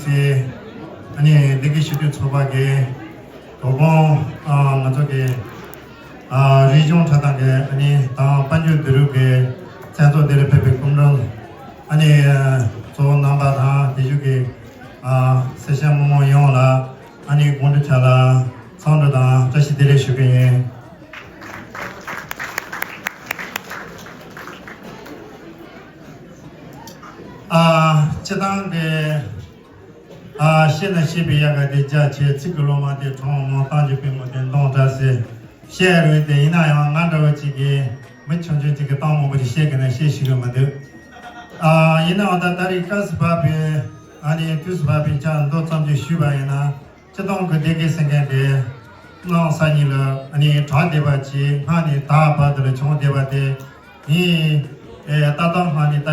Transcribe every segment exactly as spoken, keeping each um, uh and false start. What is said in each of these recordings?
སི་ཨ་ནི་བདེ་སྐྱིད་ཞི་བདེ་ཚོགས་པ་གི་དོ་དགོང་ང་ཚོ་གི་རིག་གཞུང་འཁྲབ་སྟོན་གི་ཨ་ནི་དང་དཔལ་འབྱོར་བསྡུ་རུབ་གི་མཚན་ཚོགས་འདིར་ཕེབས་པའི་སྐུ་མགྲོན་ཨ་ནི་གཙོ་བོ་རྣམ་པ་དང་དེ་བཞུགས་ཀྱི་སེར་སྐྱ་མི་མང་ཡོངས་ལ་ཨ་ནི་དགོང་དྲོ་ཆ་ལ་འཚམས་འདྲི་དང་བཀྲ་ཤིས་བདེ་ལེགས་ཞུ་གི་ཡིན། ཨ། སྤྱི་བཏང་གི་ཨ། བཤད་ན་བཤད་པའི་ཡལ་ག་དེ་རྒྱ་ཆེ། ཚིག་གི་ལོ་མ་དེ་གྲོང་མོ། གཏམ་གྱི་པུས་མོ་དེ་མདུང་འདྲ་ཟེར། བཤད་རུང་དེ་ཡིན་ན་ཡང་ང་འདྲ་བོ་ཅིག་གིས་མི་ཆུང་ཆུང་ཅིག་གིས་གཏམ་མང་པོ་ཅིག་བཤད་དགོས་ན་བཤད་ཤེས་ཀྱི་མི་འདུག་ཨ། ཡིན་ནའང་ད་ད་རེས་སྐབས་སུ་བབས་པའི་ཨ་ནི་དུས་སུ་བབས་པའི་ཆར་མདོ་ཙམ་ཅིག་ཞུས་པ་ཡིན་ན། སྤྱི་བཏང་གི་བདེ་སྐྱིད་ཟེར་མཁན་དེ་གནམ་ས་གཉིས་ལ་ཨ་ནི་གྲགས་བསྡད་པ་ཅིག་སྔར་ནས་ད་བར་དུ་ལ་བྱུང་བསྡད་པ་དེ། ངས་ཨེ་ཏག་ཏག་སྔ་ནས་ལྟ་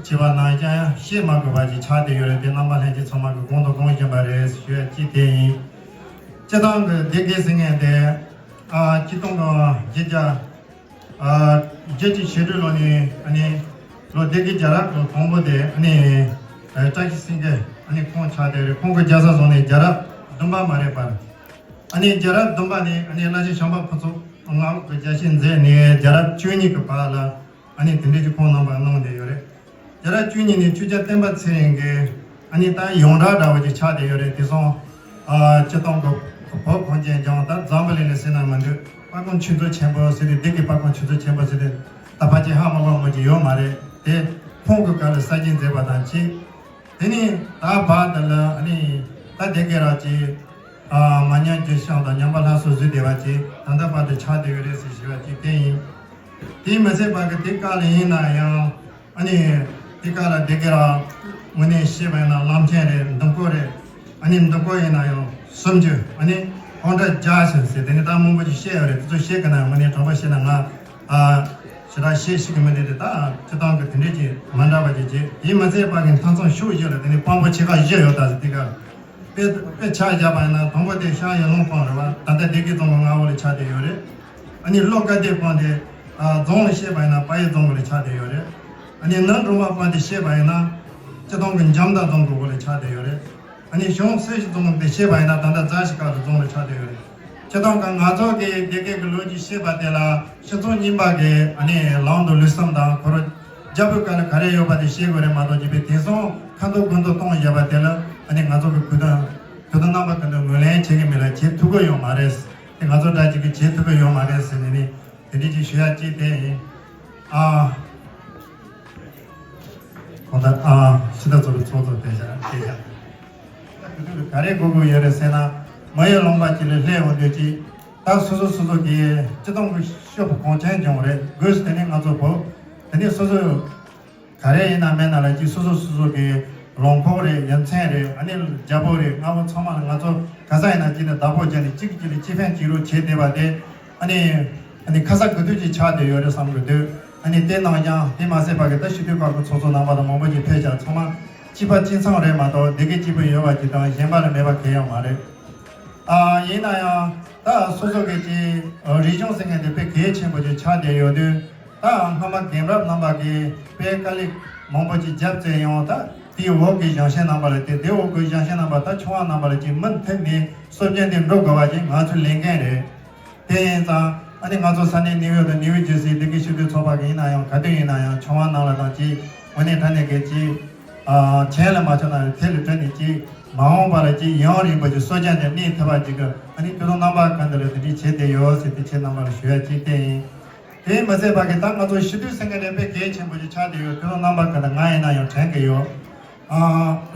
ཞིབ་བྱས་པ་ནང་བཞིན་བཤད་མ་དགོས་པ་ཅིག་ཆགས་བསྡད་ཡོད་རེད། དེ་རྣམ་པ་ལྷན་རྒྱས་ཚང་མ་གིས་གོང་དུ་གོང་བཞིན་པ་རེད་ཞུ་ཡ་གཅིག་དེ་ཡིན། སྤྱིར་བཏང་གི་བདེ་སྐྱིད་ཟེར་མཁན་དེ་ཨ་ཆིག་སྟོང་དང་བརྒྱད་བརྒྱ་ཨ་བརྒྱད་ཅུ་ཞེ་དྲུག་ལོ་ནས་ཨ་ནི་ལོ་སྡེ་དགེ་རྒྱལ་རབས་ཀྱི་དང་པོ་དེ་ཨ་ནི་ཨ་བཀྲ་ཤིས་སེང་གེ་ཨ་ནི་ཁོང་ཆགས་བསྡད་རེད། ཁོང་གི་རྒྱལ་ས་བཟུང་ནས་རྒྱལ་རབས་བདུན་པ་མ་རེད་པར། ཨ་ནི་རྒྱལ་རབས་བདུན་པ་ནས་ཨ་ནི་བླ་ཆེན་བྱམས་པ་ཕུན་ཚོགས་མངའ་འོག་གི་རྒྱལ་བཤད་མཛད་ནས་རྒྱལ་རབས་བཅུ་གཉིས་ཀྱི་བར་ལ་ཨ་ནི་དེ་འདྲའི་ཅིག་ཁོང་རྣམ་པ་གནང་བསྡད་ཡོད་རེད། རྒྱལ་རབས་བཅུ་གཉིས་ནས་ཆོས་རྒྱལ་བསྟན་པ་ཚེ་རིང་གིས་ཨ་ནི་ད་ཡོངས་གྲགས་འདྲ་བོ་ཅིག་ཆགས་བསྡད་ཡོད་རེད། དེ་སོང་ཨ་སྤྱིར་བཏང་གི་བོད་གངས་ཅན་ལྗོངས་ད་འཛམ་བུ་གླིང་ལ་ཟེར་ན་མི་འདུག་སྤར་ཁུང་ཆུ་མཛོད་ཆེན་པོ་ཟེར་ཏེ་སྡེ་དགེ་སྤར་ཁུང་ཆུ་མཛོད་ཆེན་པོ་ཟེར་ཏེ་ད་ཕལ་ཆེར་ཧ་མ་གོ་མི་ཅིག་ཡོད་མ་རེད། དེ་ཁོང་གི་སྐབས་ལ་གསར་བརྗེ་མཛད་པ་དང་གཅིག་དེ་ནས་ད་བར་དུ་ལ་ཨ་ནི་ད་སྡེ་དགེ་ར་ཅིག་ཨ་མ་ཉམས་རྒྱུན་བཞག་དང་ཉམས་པ་སླར་གསོ་བཟོས་བསྡད་པ་ཅིག་ད་ལྟ་བར་དུ་ཆགས་བསྡད་ཡོད་རེད་ཟེར་ཞུ་བ་ཅིག་དེ་ཡིན། དེ་མི་ཚད་པ་གི་དེ་སྐབས་ལ་ཡིན་ན་ཡང་ཨ་ནི་དེ་སྐབས་ལ་སྡེ་དགེ་ར་དངོས་གནས་བཤད་པ་ཡིན་ན་གླང་ཆེན་རེད། འདུམ་སྐོར་རེད། ཨ་ནི་འདུམ་སྐོར་ཡིན་ན་ཡང་སུམ་ཅུ། ཨ་ནི་ཧོན་ཏྲ་བརྒྱ་ཟེར་ཟེར་དེ་ནི་ད་མང་པོ་ཅིག་བཤད་ཡོད་རེད། དེ་ཚོ་བཤད་གི་ན་ཡང་དངོས་གནས་དྲང་པོ་བཤད་ན་ང་ཨ་ཞེ་དྲག་བཤད་ཤེས་ཀྱི་མི་འདུག་དེ་ད་སྤྱིར་བཏང་གི་དེ་འདྲས་ཀྱི་མ་འདྲ་བ་ཅིག་བྱེད། དེ་མི་ཚད་པ་གི་མཐའ་མཚམས་ཤོག་བཞི་ལ་དེ་ནི་དཔང་པོ་ཆེ་ཁག་བཞི་ཡོད། ད་ཟེར་དེ་ག་དཔེ་དཔེ་ཆ་བཞག་པ་ཡིན་ན་དང་པོ་དེ་ཤང་ཡར་ཀླུང་དཔོན་རེད་བ། ད་ལྟ་སྡེ་དགེ་རྫོང་གི་མངའ་འོག་ལ་ཆགས་བསྡད་ཡོད་རེད། ཨ་ནི་ལྷོ་དགའ་ལྡན་དཔོན་དེ་ཨ་རྫོང་ལ་བཤད་པ་ཡིན་ན་དཔལ་ཡུལ་རྫོང་གི་ལ་ཆགས་བསྡད་ཡོད་རེད། ཨ་ནི་ནུབ་འབྲོང་པ་དཔོན་དེ་བཤད་པ་ཡིན་ན་སྤྱིར་བཏང་གི་འཇམ་མདའ་རྫོང་གི་འོག་ལ་ཆགས་བསྡད་ཡོད་རེད། ཨ་ནི་གཞུང་སེར་བྱེས་རྫོང་དེ་བཤད་པ་ཡིན་ན་ད་ལྟ་རྫ་ཤི་ཁ་གི་རྫོང་ལ་ཆགས་བསྡད་ཡོད་རེད། སྤྱིར་བཏང་གི་ང་ཚོ་གི་སྡེ་དགེ་གི་ལོ་རྒྱུས་བཤད་པ་དེ་ལ་ཤིང་ཚོང་རྙིང་པ་གི་ཨ་ནི་ལམ་དུ་ལུས་སམ་དང་ཁོ་རང་རྒྱབ་ལོགས་ག་ལ་ག་རེ་ཡོད་པ་དེ་ཤེས་དགོས་རེད་མ་གཏོགས་ཅིག་པའི་དེང་སང་ཁ་འདོན་དགོན་དུ་གཏོང་བཞག་པ་དེ་ལ་ཨ་ནི་ང་ཚོ་གི་གུས་དང་གུས་དང་རྣམ་པ་གི་འདི་ངོས་ལེན་བྱེད་ཀྱི་མེད་ལ་བྱེད་ཐུབ་ཀྱི་ཡོད་མ་རེད། དེ་ང་ཚོ་འདྲ་ཅིག་གིས་བྱེད་ཐུབ་ཀྱི་ཡོད་མ་རེད་ཟེར་ནས་ནི་དེ་འདྲ་ཅིག་ཞུ་ཡ་གཅིག་དེ་ཡིན། ཨ། གང་ལྟར་ཨ་ཕྱི་ཟླ་ཚོ་གི་ཚོགས་གཙོ་བསྐོས་བཞག་བསྐོས་བཞག་ད་དེ་དུས་ག་རེ་དགོས་དགོས་ཡོད་རེད་ཟེར་ན། མ་ཡོད་ལོང་པ་ཅིག་ལ་སླེབས་འོང་དུས་ཅིག་ད་སོ་སོ་སོ་སོ་གི་སྤྱི་བཏང་གི་ཤོག་བུ་གངས་ཅན་ལྗོངས་རེད་དགོས་སུ། དེ་ནས་ང་ཚོ་བོད་དེ་ནས་སོ་སོ་ག་རེ་ཡིན་ན་མེད་ན་ལ་ཅིག་སོ་སོ་སོ་སོ་གི་ལུང་ཕུག་རེད། ཡ་མཚན་རེད། ཨ་ནི་རྒྱལ་པོ་རེད། མངའ་འོག་ཚང་མ་ལ་ང་ཚོ་ག་ས་ཡིན་ན་ཅིག་ནས་བདག་པོ་བརྒྱབ་ནས་གཅིག་གིས་གཅིག་ལ་གཅིག་ཕན་གཅིག་རོགས་བྱས་བསྡད་པ་དེ་ཨ་ནི་ཨ་ནི་ཁ་ཚ་དགོས་གཏུགས་ཅིག་ཆགས་བསྡད་ཡོད་རེད་བསམ་གི་འདུག་ཨ་ནི་དེ་ནང་ཡང་དེ་མ་ཟད་པ་གི་ད་སྤྱི་འཐུས་ཁག་གི་ཚོགས་གཙོ་རྣམ་པ་དང་མང་པོ་ཅིག་ཕེབས་བཞག་ཚང་མ་གཅིག་པ་གཅིག་མཚུངས་རེད་མ་གཏོགས་སྡེ་དགེ་གཅིག་པུ་ཡོད་པ་ཅིག་དང་གཞན་པ་ལ་མེད་པ་གང་ཡང་མ་རེད། ཨ་ཡིན་ན་ཡང་ད་སོ་སོ་གི་ཅིག་རིག་གཞུང་ཟེར་མཁན་དེ་དཔེ་གལ་ཆེན་པོ་ཅིག་ཆགས་བསྡད་ཡོད་དུས། ད་སྔ་མ་རྒན་རབས་རྣམ་པ་གིས་དཔེ་དཀའ་ལས་མང་པོ་ཅིག་བརྒྱབ་བཙལ་ཡང་ད་དེའི་འོག་གི་ཞིང་ཆེན་རྣམ་པ་ལ་དེ་དེའི་འོག་གི་ཞིང་ཆེན་རྣམ་པ་ད་ཆུང་བ་རྣམ་པ་ལ་ཅིག་མུ་མཐུད་ནས་སྲོལ་རྒྱུན་དེ་འགྲོ་དགོས་པ་ཅིག་ང་ཚོའི་ལས་འགན་རེད། དེ་ཡིན་ཙང་ཨ་ནི་ང་ཚོ་ས་གནས་ནིའུ་ཡོག་དང་ནིའུ་ཇར་སི་སྡེ་དགེ་ཆོས་ལྡན་ཚོགས་པ་གི་ཡིན་ན་ཡང་ག་དུས་ཡིན་ན་ཡང་ཆུང་བ་རྣམས་ལ་དང་ཅིག་དངོས་གནས་དྲང་གནས་ཀྱི་ཅིག་ཨ་གྱེན་ལ་མ་ཆགས་ན་ཐད་ལ་བྲོས་ནས་ཅིག་མ་འོངས་པ་ལ་ཅིག་ཡུན་རིང་པོ་ཅིག་སྲོལ་རྒྱུན་དེ་གནས་ཐུབ་པ་ཅིག་གི་ཨ་ནི་དུས་དང་རྣམ་པ་ཀུན་ཏུ་ལ་དེ་འདྲའི་བྱས་བསྡད་ཡོད་ཟེར་དེ་ཁྱེད་རྣམ་པ་ལ་ཞུ་ཡ་ཅིག་དེ་ཡིན། དེ་མ་ཟད་པ་གི་ད་ང་ཚོ་སྤྱི་འཐུས་ཟེར་མཁན་དེ་དཔེ་གལ་ཆེན་པོ་ཅིག་ཆགས་བསྡད་ཡོད། དུས་དང་རྣམ་པ་ཀུན་ཏུ་ང་ཡིན་ན་ཡང་དྲན་གི་ཡོད། ཨ་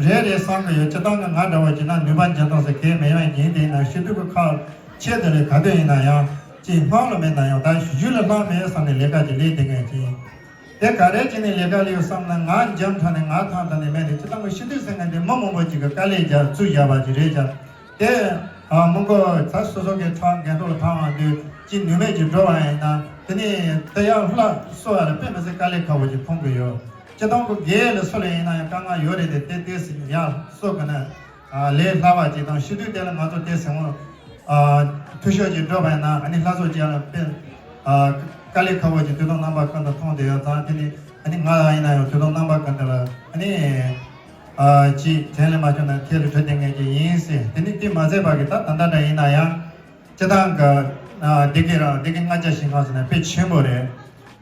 རེད་རེད་བསམ་གི་ཡོད། སྤྱིར་བཏང་གི་ང་འདྲ་བོ་བྱས་ན་ནུས་པ་འཇོན་ཐང་ཟེར་གལ་མེད་ཡང་ཡིན། དེ་ཡིན་ན་སྤྱི་འཐུས་ཀྱི་ཁག་ཆེ་དེ་ལས་ག་དུས་ཡིན་ན་ཡང་ཅིག་སྔོན་ལ་མེད་ན་ཡང་ད་གཞུག་ལ་ལྷག་མེད་བསམ་ནས་ལས་ཀ་ཅིག་ལས་བསྡད་མཁན་ཅིག་ཡིན། དེ་ག་རེ་བྱས་ནས་ལས་ཀ་ལས་ཡོད་བསམ་ན་ང་འཇམ་ཕྲག་ནས་ང་ཐང་ཐང་ནས་མེད་ནས་སྤྱིར་བཏང་གི་སྤྱི་འཐུས་ཟེར་མཁན་དེ་མི་མང་པོ་ཅིག་གི་དཀའ་ལས་རྒྱག་བཙུགས་བཞག་པ་ཅིག་རེད་ཀྱང་། དེ་ཨ་མི་མགོ་ད་སོ་སོ་གི་ཕྲག་འགན་ཐོག་ལ་ཕངས་འོང་དུས་ཅིག་ནུས་མེད་ཅིག་འགྲོ་བ་ཡིན་ན་དེ་ནས་དེ་ཡང་སླར་གསོ་བ་ལ་དཔེ་མི་སྲིད་དཀའ་ལས་ཁག་པོ་ཅིག་མཐོང་གི་ཡོད། སྤྱིར་བཏང་གི་སྒེར་ལ་སུ་ལ་ཡིན་ན་ཡང་དཀའ་ངལ་ཡོད་རེད་དེ་དེ་ཏོག་ཙམ་ཡར་གསོ་དགོས་ན་ཨ་ལས་སླ་བ་ཅིག་དང་སྤྱི་འཐུས་དེ་ལ་ང་ཚོ་དེ་ཟེར་འོང་ཨ་འཐུས་ཤོར་ཅིག་འགྲོ་བ་ཡིན་ན་ཨ་ནི་སླར་གསོ་ཅིག་ཡང་དཔེ་ཨ་དཀའ་ལས་ཁག་པོ་ཅིག་དུས་དང་རྣམ་པ་ཀུན་ཏུ་མཐོང་བསྡད་ཡོད་ཙང་དེ་ནི་ཨ་ནི་ང་ལ་ཡིན་ན་ཡང་དུས་དང་རྣམ་པ་ཀུན་ཏུ་ལ་ཨ་ནི། ཅིག་དྲན་ལ་མ་བྱུང་ན་ཐད་ལ་འཕྲོད་བསྟེན་མཁན་ཅིག་ཡིན་ཟེར། དེ་ནི་དེ་མ་ཟད་པ་གི་ད་ད་ལྟ་འདྲ་ཡིན་ན་ཡང་སྤྱི་བཏང་གི་བདེ་སྐྱིད་རང་བདེ་སྐྱིད་ལྔ་བརྒྱ་ཞིང་ཁམས་ཟེར་ན་དཔེ་ཆེན་པོ་རེད།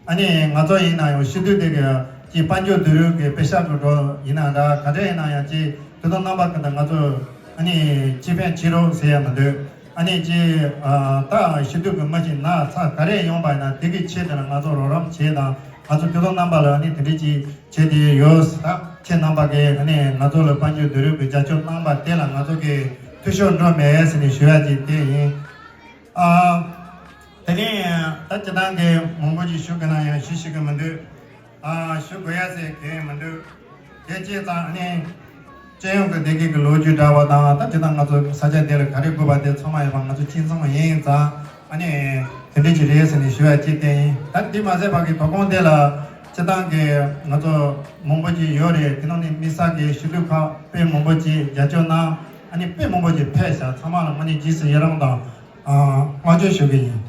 ཨ་ནི་ང་ཚོ་ཡིན་ན་ཡང་སྤྱི་འཐུས་དེ་གི་ཅིག་དཔལ་འབྱོར་བསྡུ་རུབ་ཀྱི་དཔེ་ཤག་ཏུ་འགྲོ་ཡིན་ན་འདྲ་ག་འདྲ་ཡིན་ན་ཡང་ཅིག་དུས་དང་རྣམ་པ་ཀུན་ཏུ་ང་ཚོ་ཨ་ནི་སྤྱི་ཕན་བྱེད་རོགས་ཟེར་ཡ་མི་འདུག་ཨ་ནི་ཅིག་ད་སྤྱི་འཐུས་ཀྱི་མི་ཞིག་ན་ཚ་ག་རེ་ཡོང་པ་ཡིན་ན་དེ་གི་ཆེད་དུ་ང་ཚོ་རོགས་རམ་བྱེད་དང་ང་ཚོ་དུས་དང་རྣམ་པ་ལ་ཨ་ནི་དེ་འདྲའི་ཅིག་བྱེད་དེ་ཡོད། ད་ཁྱེད་རྣམ་པ་གིས་ཨ་ནི་ང་ཚོ་ལ་དཔལ་འབྱོར་བསྡུ་རུབ་ཀྱི་རྒྱབ་སྐྱོར་གནང་པ་དེ་ལ་ང་ཚོ་གིས་འཐུས་ཤོར་འགྲོ་མེད་ཟེར་ནས་ཞུ་ཡ་ཅིག་དེ་ཡིན། ཨ། དེ་ནས་ད་སྤྱི་བཏང་གི་མང་པོ་ཅིག་ཞུ་དགོས་ན་ཡང་ཞུ་ཤེས་ཀྱི་མི་འདུག་ཨ། ཞུ་དགོས་ཡ་ཟེར་མཁན་མི་འདུག་དེ་བྱས་ཙང་ཨ་ནི་སྤྱི་ཡོངས་ཀྱི་བདེ་སྐྱིད་ཀྱི་ལོ་རྒྱུས་འདྲ་བ་དང་ད་སྤྱི་བཏང་ང་ཚོ་ས་ཆ་དེ་ལ་ག་རེ་དགོས་པ་དེ་ཚང་མ་ཡོད་པ་ང་ཚོ་སྤྱི་ཚོགས་ཡིན་ཙང་ཨ་ནི་དེ་འདྲ་ཅིག་རེད་ཟེར་ནས་ཞུ་ཡ་ཅིག་དེ་ཡིན། ད་འདི་མ་ཟད་པ་གི་དོ་དགོང་དེ་ལ་སྤྱི་བཏང་གི་ང་ཚོ་མང་པོ་ཅིག་ཡོད་རེད། དེ་ནང་ནས་དམིགས་བསལ་གྱི་སྤྱི་འཐུས་ཁག་དཔེ་མང་པོ་ཅིག་རྒྱབ་སྐྱོར་གནང་ཨ་ནི་དཔེ་མང་པོ་ཅིག་ཕེབས་ཤག་ཚང་མ་ལ་དངོས་གནས་རྗེས་སུ་ཡི་རང་དང་། ཨ། བསྔགས་བརྗོད་ཞུ་གི་ཡིན།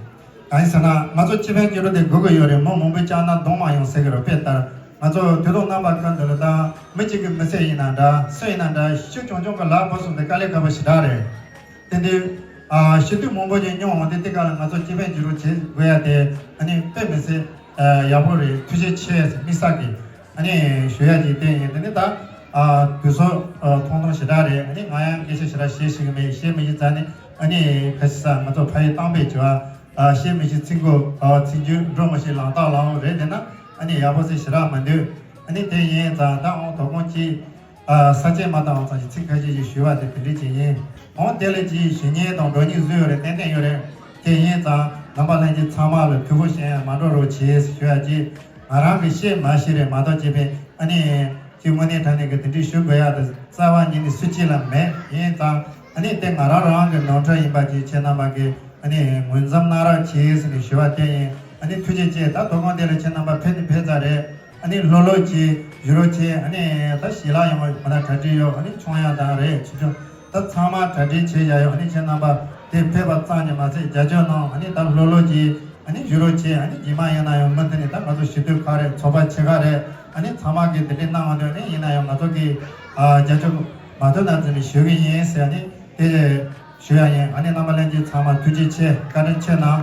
གང་ཡིན་ཟེར་ན་ང་ཚོ་སྤྱི་ཕན་སྤྱི་གྲོགས་དེ་དགོས་ཀྱི་ཡོད་རེད། མི་མང་པོས་བཅག་ན་གདོང་མ་ཡོང་ཟེར་གི་རེད། དཔེ་ལྟར་ང་ཚོ་དུས་ཐོག་རྣམ་པ་ཀུན་ཏུ་ལ་ད་མི་གཅིག་གི་མི་ཚེ་ཡིན་ན་འདྲ་སུ་ཡིན་ན་འདྲ་ཤུགས་ཆུང་ཆུང་གི་ལག་པོ་སོང་དེ་དཀའ་ལས་ཁག་པོ་ཞེ་དྲག་རེད། དེ་འདི་ཨ་སྤྱི་འཐུས་མང་པོ་ཅིག་སྙུང་འོང་དེ་དེ་ག་ལ་ང་ཚོ་སྤྱི་ཕན་སྤྱི་གྲོགས་བྱེད་དགོས་ཡ་དེ་ཨ་ནི་དཔེ་མི་སྲིད་ཡག་པོ་རེད། ཐུགས་རྗེ་ཆེ་དམིགས་བསལ་གྱི། ཨ་ནི་ཞུ་ཡ་ཅིག་དེ་ཡིན། དེ་ནི་ད་ཨ་དུས་ཚོད་ཨ་ཐུང་ཐུང་ཞེ་དྲག་རེད། ཨ་ནི་ང་ཡང་སྐད་ཆ་ཞེ་དྲག་བཤད་ཤེས་ཀྱི་མེད། བཤད་མི་ཤེས་ཙང་ནི་ཨ་ནི་ཁ་ཤས་ས་ང་ཚོ་ཕ་ཡུལ་གཏམ་དཔེ་བྱོས་ཨ། བཤད་མི་ཤེས་ཚིག་མགོ་ཨ་ཚིག་མཇུག་འགྲོ་མི་ཤེས་ལམ་ཐག་ལམ་འོང་རེད། དེ་ན་ཨ་ནི་ཡག་པོ་ཟེར་ཞེ་དྲག་མི་འདུག་ཨ་ནི་དེ་ཡིན་ཙང་ད་འོང་དོ་དགོང་ཅིག་ཨ་ས་བཅད་མ་བཏང་ཙང་ཞིག་ཚིག་ཁ་ཤས་ཤིག་ཞུས་པ་དེ་དེ་འདྲ་ཅིག་ཡིན། འོང་དེ་ལ་ཅིག་ཞུ་སྙིང་དང་འགྲོ་སྙིང་བཟོས་ཡོད་རེད། ཏན་ཏན་ཡོད་རེད། དེ་ཡིན་ཙང་རྣམ་པ་ལྷན་རྒྱས་ཚང་མ་ལ་ཐུགས་ཁུར་བཞེས་ཡ་མ་འགྲོ་རོགས་བྱེད་ཞུ་ཡ་ཅིག་ང་རང་གི་བཤད་མ་ཤེས་རེད་མ་གཏོགས་ཅེས་པས་ཨ་ནི་ཅིག་དངོས་གནས་དྲང་གནས་ཀྱི་དེ་འདྲའི་ཞུ་དགོས་ཡ་དེ་རྩ་བ་ཉིད་ནས་སུ་གཅིག་ལ་མེད། ཡིན་ཙང་ཨ་ནི་དེ་ང་རང་རང་གི་ནོར་འཁྲུལ་ཡིན་པ་ཅིག་ཁྱེད་རྣམ་པ་གིས་ཨ་ནི་ངོས་འཛིན་གནང་རོགས་གྱིས་ཟེར་ནས་ཞུ་བ་དེ་ཡིན། ཨ་ནི་ཐུགས་རྗེ་ཆེ། ད་དོ་དགོང་དེ་ལ་ཁྱེད་རྣམ་པ་ཕེབས་ནི་ཕེབས་ཚར་རེད། ཨ་ནི་ལྷོད་ལྷོད་ཀྱིས་བཞུགས་རོགས་བྱེད། ཨ་ནི་ད་ཞལ་ལག་ཡོང་བ་ཁོ་ན་གྲ་སྒྲིག་ཡོད། ཨ་ནི་ཆུང་ཡང་དང་རེད་ཆུང་ཆུང་ད་ཚང་མ་གྲ་སྒྲིག་བྱེད་བཞག་ཡོད། ཨ་ནི་ཁྱེད་རྣམ་པ་དེ་ཕེབས་པ་ཙམ་གྱིས་མ་ཚད་རྒྱབ་སྐྱོར་གནང་། ཨ་ནི་ད་ལྷོད་ལྷོད་ཀྱིས་ཨ་ནི་བཞུགས་རོགས་བྱེད། ཨ་ནི་རྗེས་མ་ཡིན་ན་ཡང་མུ་མཐུད་ནས་ད་ང་ཚོ་སྤྱི་འཐུས་ཁག་རེད། ཚོགས་པ་ཆེ་ཁག་རེད། ཨ་ནི་ཚང་མ་གིས་དེ་འདྲའི་གནང་བ་འདོད་ནི་ཡིན་ན་ཡང་ང་ཚོ་གིས་ཨ་རྒྱབ་སྐྱོར་མ་ཐུབ་ན་ཟེར་ནས་ཞུ་གི་ཡིན་ཟེར། ཨ་ནི་དེ་ཞུ་ཡ་ཡིན། ཨ་ནི་རྣམ་པ་ལྷན་རྒྱས་ཚང་མ་ཐུགས་རྗེ་ཆེ། བཀའ་དྲིན་ཆེ་གནང་།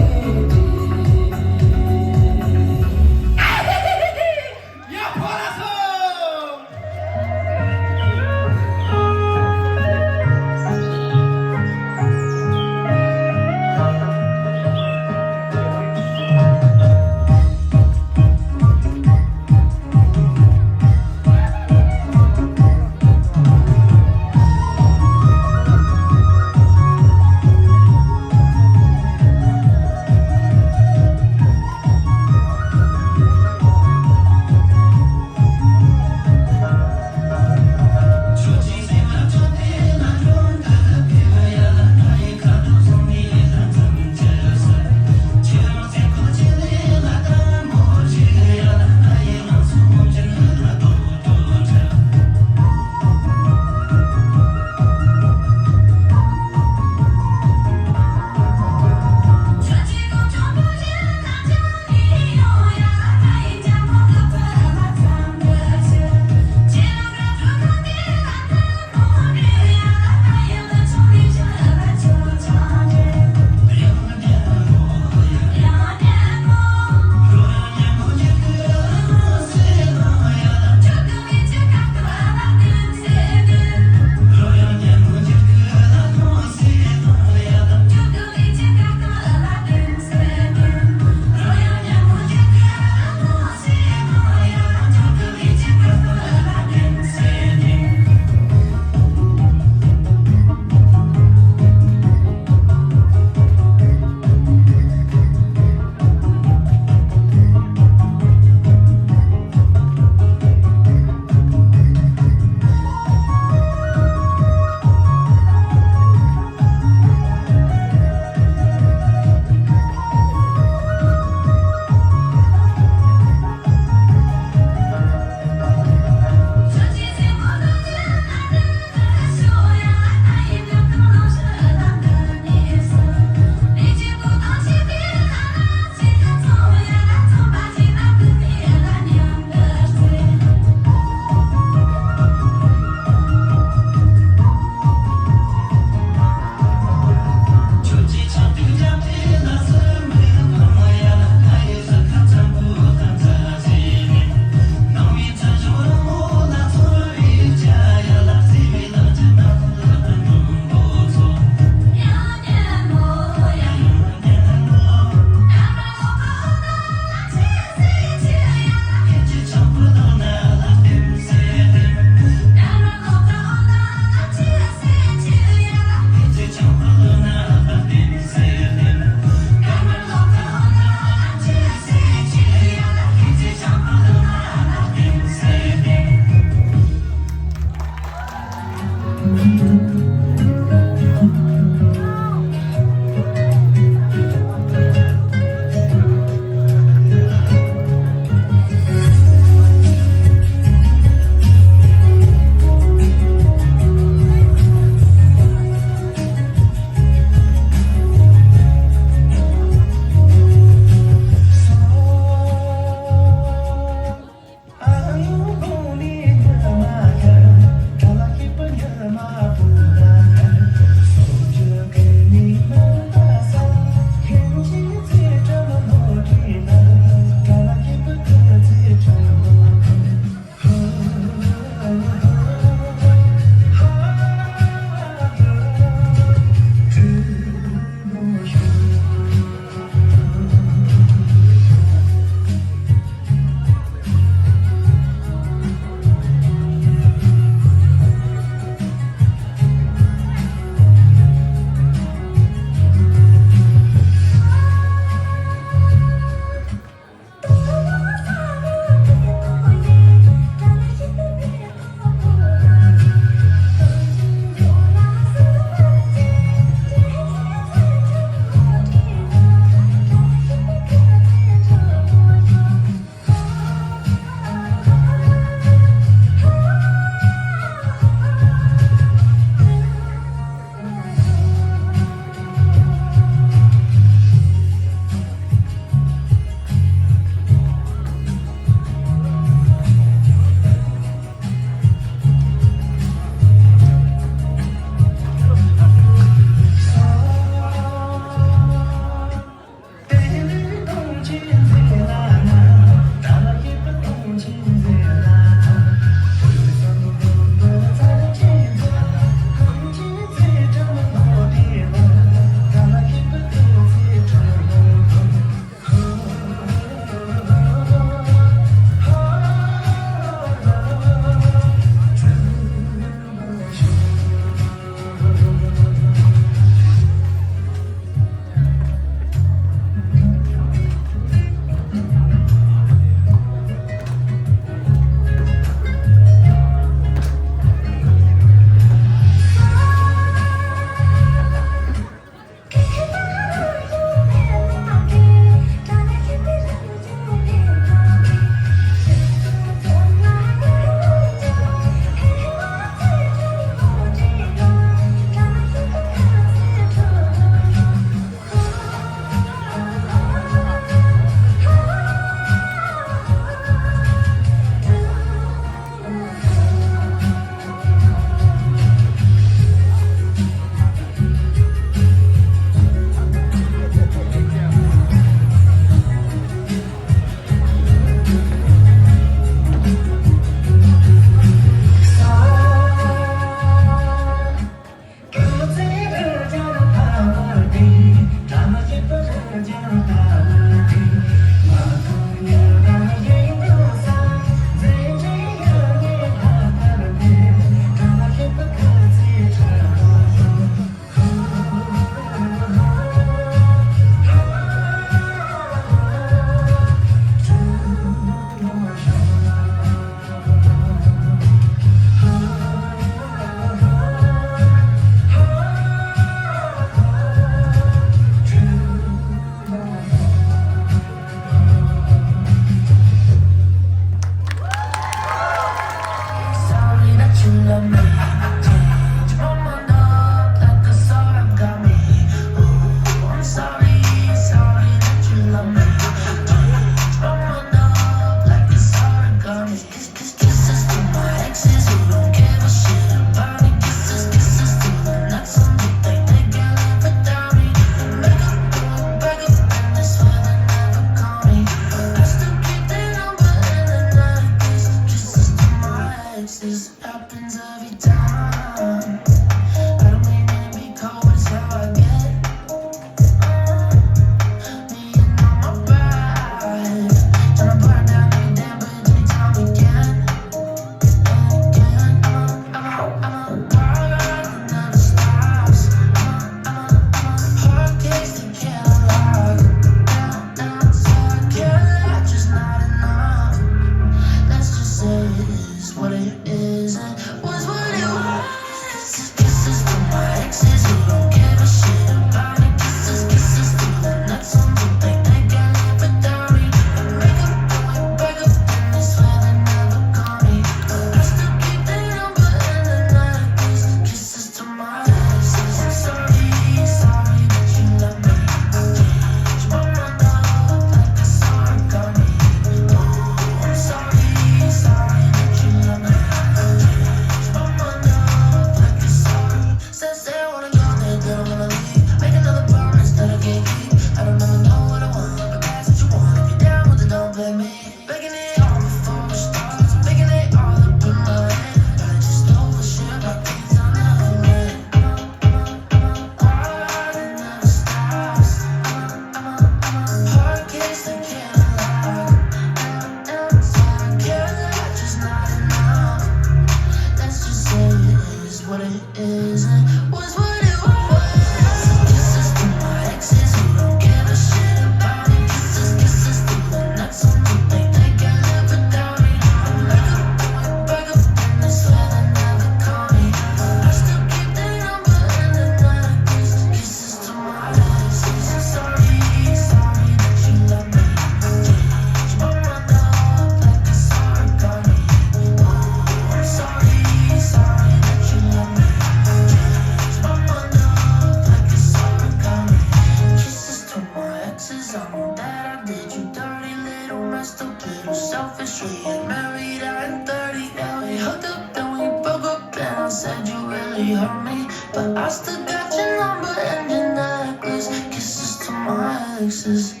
But I still got your number and your necklace. Kisses to my exes.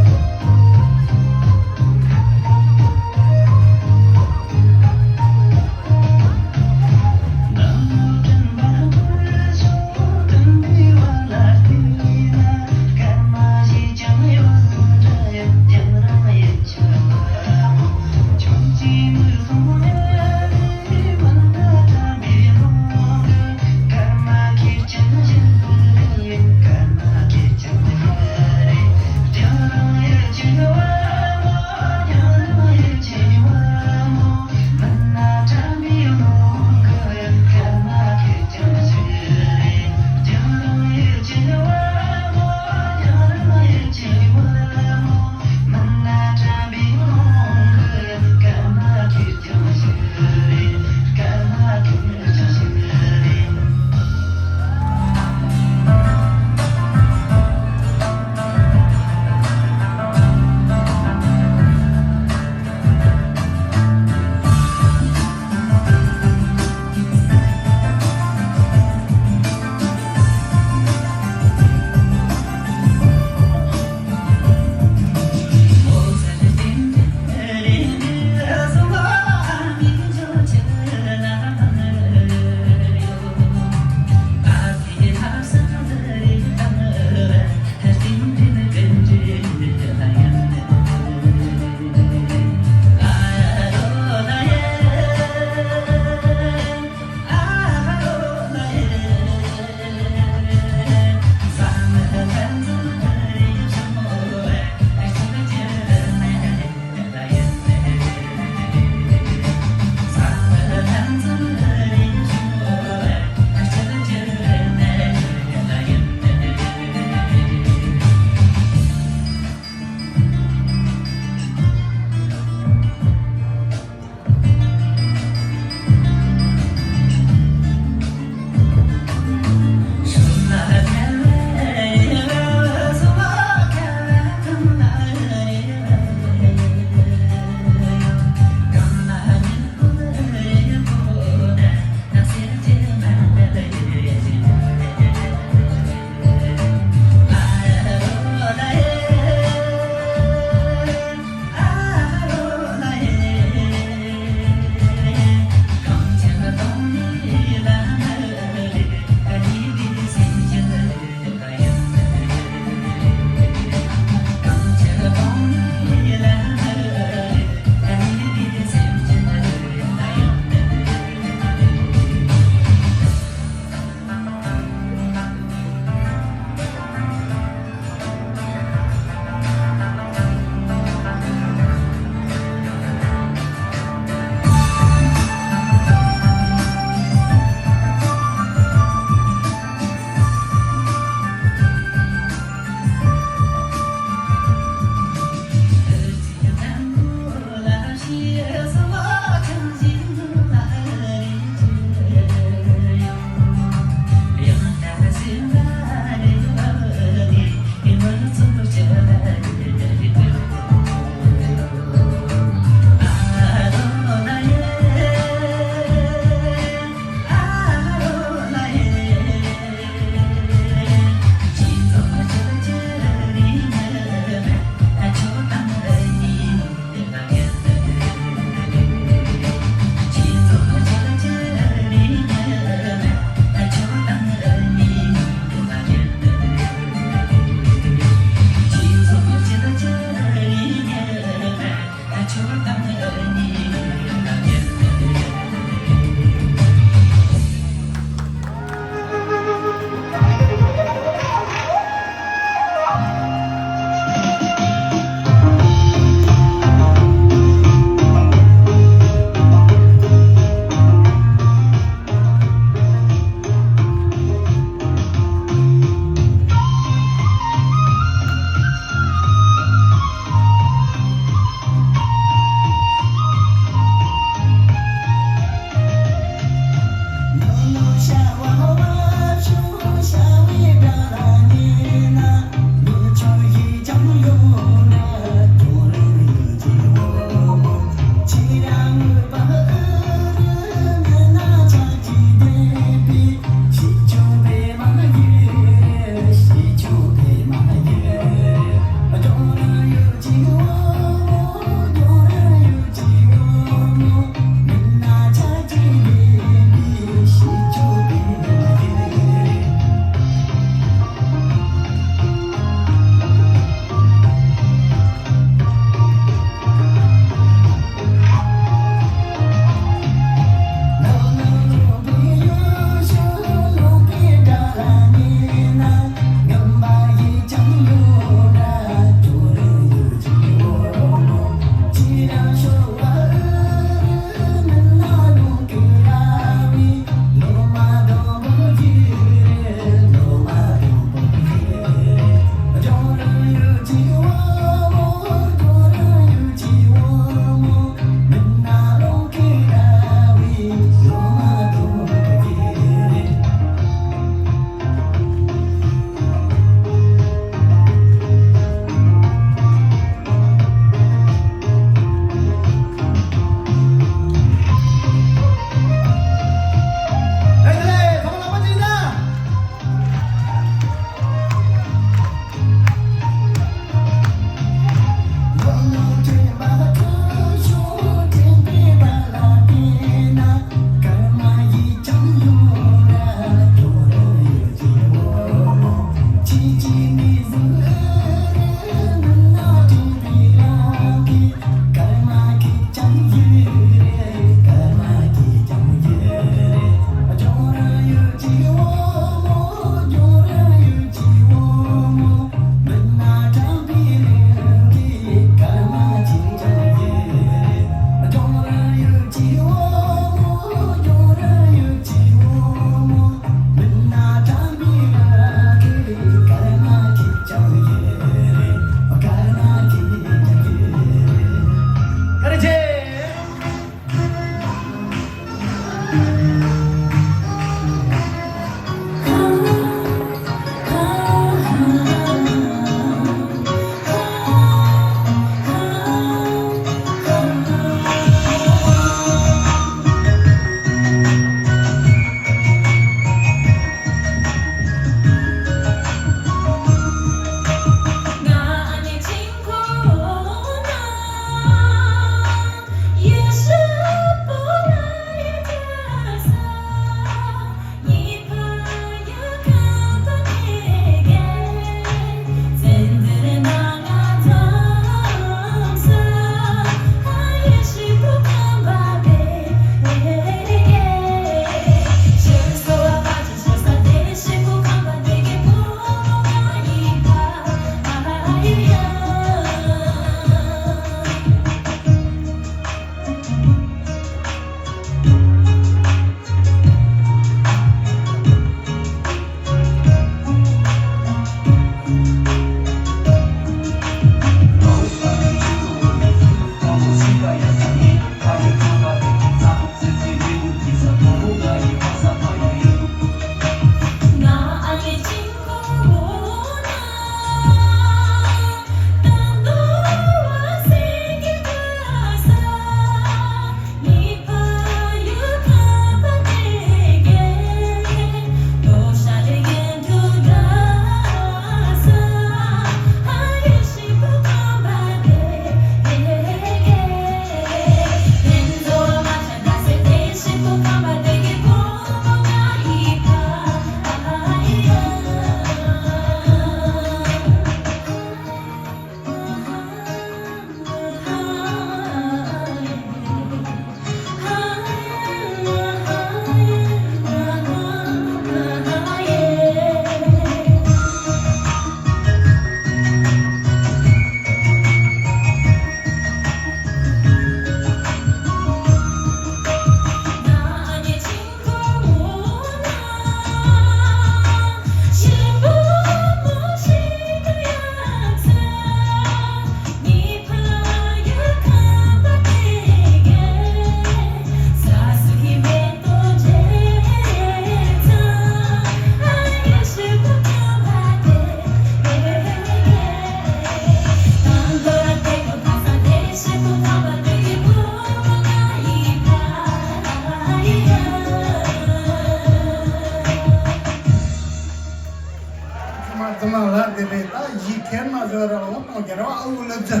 རྒྱལ་བ་ཨ་བུ་ལ་རྫི།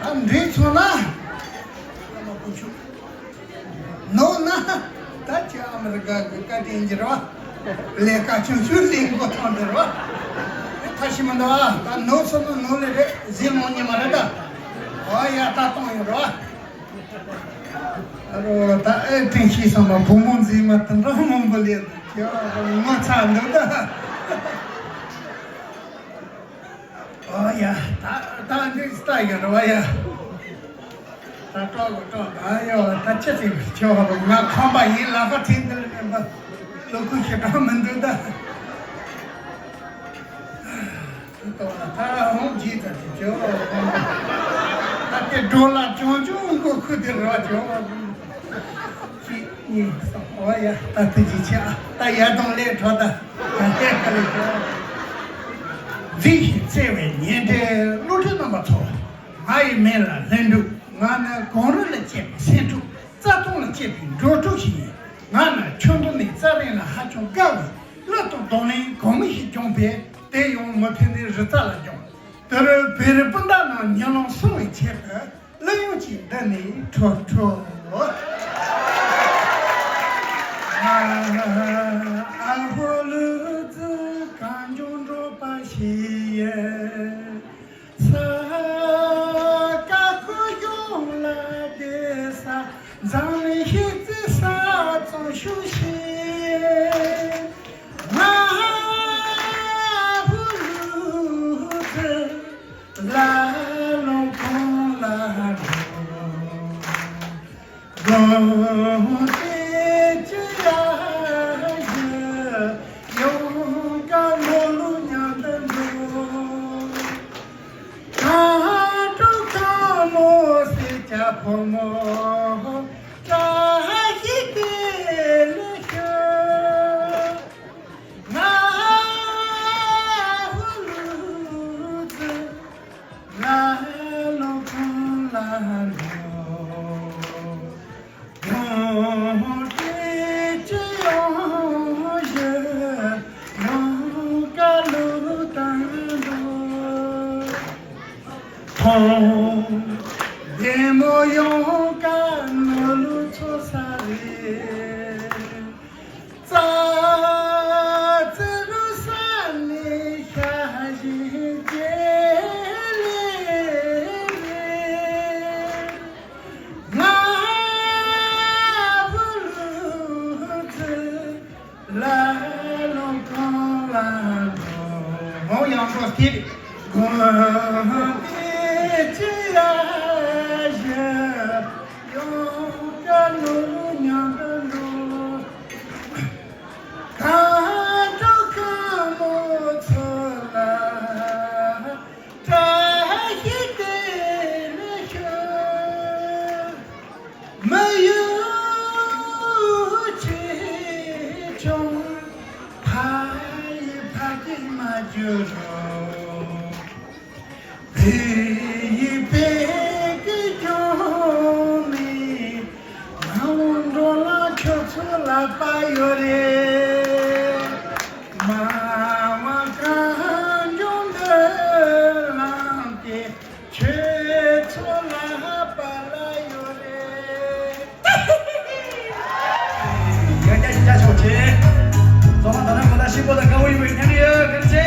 ད་འདྲེ་ཚོ་ན། ཨ་མ་བུ་ཆུ། ནོ་ན། ད་ཁྱོད་ཨ་མི་རི་ཀ་གི་བཀའ་དྲིན་གྱིས་རེད་བ། ལས་ཀ་ཆུང་ཆུང་ལས་འགོ་ཐོན་འདི་རེད་བ། ཁ་ཤི་མི་འདུག་ཨ། ད་ནོ་སོ་ནོ་ནོ་ལས་རེད། ཟིན་མོ་ཉི་མ་རེད་ད། ཨ་ཡ་ད་གཏོང་ཡོད་རེད་བ། ཨ་རོ་ད་ཨེ་དྲིན་ཤེས་སོང་བ། བུ་མོ་མཛེས་མ་དེ་འདྲ་མང་པོ་ལས་འདུག་ཁྱོད་ངོ་ཚ་འདུག་ད། ཨོ་ཡ། ད་ད་འདི་ལྟ་ཡོད་རེད་བ་ཡ། ད་སྤྲོ་གི་སྤྲོ་གི། ཨ་ཡོ་ད་ཅི་ཟེར་ཆོག་གི། ང་ཁམས་པ་ཡིན་ལབ་པ་དེ་འདིར་མེད་པ། ལོ་ཁུ་ཞེ་དྲག་མི་འདུག་ད། ད་ད་འོང་གྱིས་ད་དེ་ཆོག་ད་དེ་འགྲོ་ལ་ཅུང་ཅུང་མགོ་ཁུ་དེ་རོ་ཆོག་གཅིག་གཉིས་གསུམ། ཨོ་ཡ། ད་ཐུགས་རྗེ་ཆེ་ཨ། ད་ཡར་དང་ལས་གྲོགས་ད། ད་ལྟའི་ཁ་ལས་གྲོགས། མཛེས་ཤིང་བརྩེ་བའི་ཉེ་འབྲེལ་སློབ་ཕྲུག་རྣམ་པ་ཚོ། ང་ཡི་མིང་ལ་ལྷུན་གྲུབ། ང་ནི་གངས་རི་ལ་སྐྱེས་པའི་སེང་ཕྲུག་རྩྭ་ཐང་ལ་སྐྱེས་པའི་འབྲོག་ཕྲུག་ཞིག་ཡིན། ང་ནི་ཆུ་འབྲུག་ནས་རྩྭ་རིང་ལ་ཧ་ཅང་དགའ་བའི་གླུ་དང་རྡུང་ལེན་གང་མང་ཞིག་སྦྱངས་པས། དེ་ཡང་མི་ཕམ་ནས་རི་རྩ་ལ་སྦྱངས། དེར་བོད་རིགས་སྤུན་ཟླ་རྣམས་ཉམས་ལེན་སྲུང་བའི་ཆེད་དུ། གླུ་དབྱངས་ཀྱི་མདུན་ནས་འཕྲོ་འཕྲོ། ཨ་ཧོ་ལུ་ཙི་གངས་ལྗོངས་འབྲོག་པ་ཞིག་ཡིན། ས་ཀ་ཁུ་གཞུང་ལ་བསྡད་ས། འཛམ་གླིང་ཤེས་བརྩེ་ས་གཙང་ཤོས་ཤིག་ང་ཧུ་ལུ་ཙི། ལ་ལུང་ཁོང་ལ་འགྲོ། དགོང་དེ་ཅི་ཡ་ཡི། ཡོང་ཀ་ལོ་ལོ་མཉམ་དུ་འགྲོ། ཁ་དྲོ་ཁ་མོ་སེར་སྐྱ་ཕོ་མོ། བཀྲ་ཤིས་བདེ་ལེགས་ཞུ། ང་ཧུ་ལུ་ཙི། ལ་ལོ་ཁང་ལ་འགྲོ། ཡོང་དེ་ཅི་ཡོང་ཞུ། ཡོང་ཀ་ལུ་དང་འགྲོ། ཁོང་བདེ་མོ་ཡོང་ཀ་ནོར་ལུ་ཚོ་ས་རེད། རྩྭ་རྩེ་རུ་ས་ནས་ཤ་ཞིག་སྐྱེས་ལེ་རེད། ང་ཧུ་ལུ་ཙི། ལ་ལུང་ཁང་ལ་འགྲོ། ཡང་འགྲོ་སྟེ། དགོང་དེ་ཅི་ཡ་ཞུ། ཡོང་ཀ་ལུ་མཉམ་དུ་འགྲོ། ཁ་དྲོ་ཁ་མོ་ཚོ་ལ། བཀྲ་ཤིས་བདེ་ལེགས་ཞུ། མི་ཡུལ་ཆེ་ཆུང་། ཕ་ཡི་ཕ་སྐད་མ་བརྗེད་རོགས། བོད་ཡིག་བོད་སྐད་སྦྱོང་ནས། ང་འོང་འགྲོ་ལ་ཁྱོད་ཚོ་ལ་པ་ཡོད་རེད། མ་མ་གང་བྱུང་འདི་ལངས་ཏེ། ཁྱོད་ཚོ་ལ་པ་ལ་ཡོད་རེད། ཡང་བསྐྱར་ཞིག་བྱ་ཆོག་ཆེ། ཚོགས་མ་ད་ནང་གོ་ད་ཤིང་པོ་དང་དགའ་བོ་ཡོད་པའི་མཉམ་འབྲེལ་ཡོད། བཀའ་དྲིན་ཆེ།